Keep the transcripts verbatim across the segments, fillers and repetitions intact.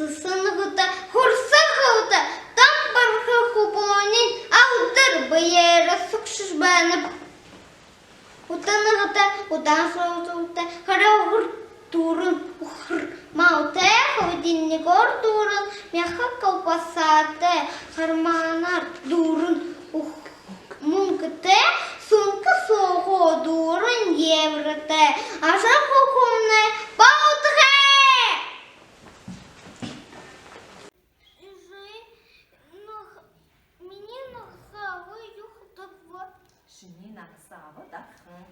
Саһан ногоотой, хурса һалуутай, там барха хүбүүниинь алдар бэеэрээ сугшажа байнаб. Ута ногоотой, удаан шоолжолтой, харюугаар дүүрэн үхэр малтай, холодильнигуур дүүрэн мяха колбасатай, карманаар дүүрэн үхэр мүнгэтэй, сумка соогоо дүүрэн евротой. Ажаһуухамнай болтогой! Эжы, наг-, минии нагаса аба юу хэдэг бэ? Шинии нагаса аба дархан.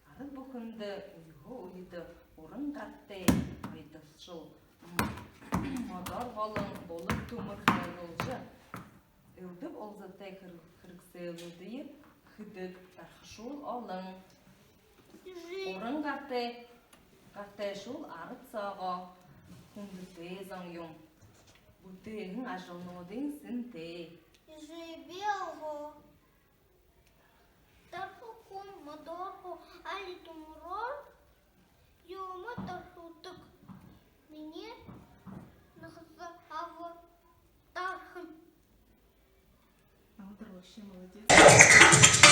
Арад бүхэндэ үеһөө үедэ уран гартай, оёдолшол, м-, модоор болон булаг түмэр хайлуулжа, элдэб олзотой хэр-, хэрэгсэлнүүдые хэдэг дархашуул олон. Эжы. Уран гартай, гартайшуул арад соогоо хүндэтэй зон юм. Бүтээһэн ажалнуудынь сэнтэй. Эжы, би олгоо. Дарха хүн модоор гү, али түмэрөөр юумэ дархуулдаг. Минии нагаса аба дархан. Алдар вообще молодец.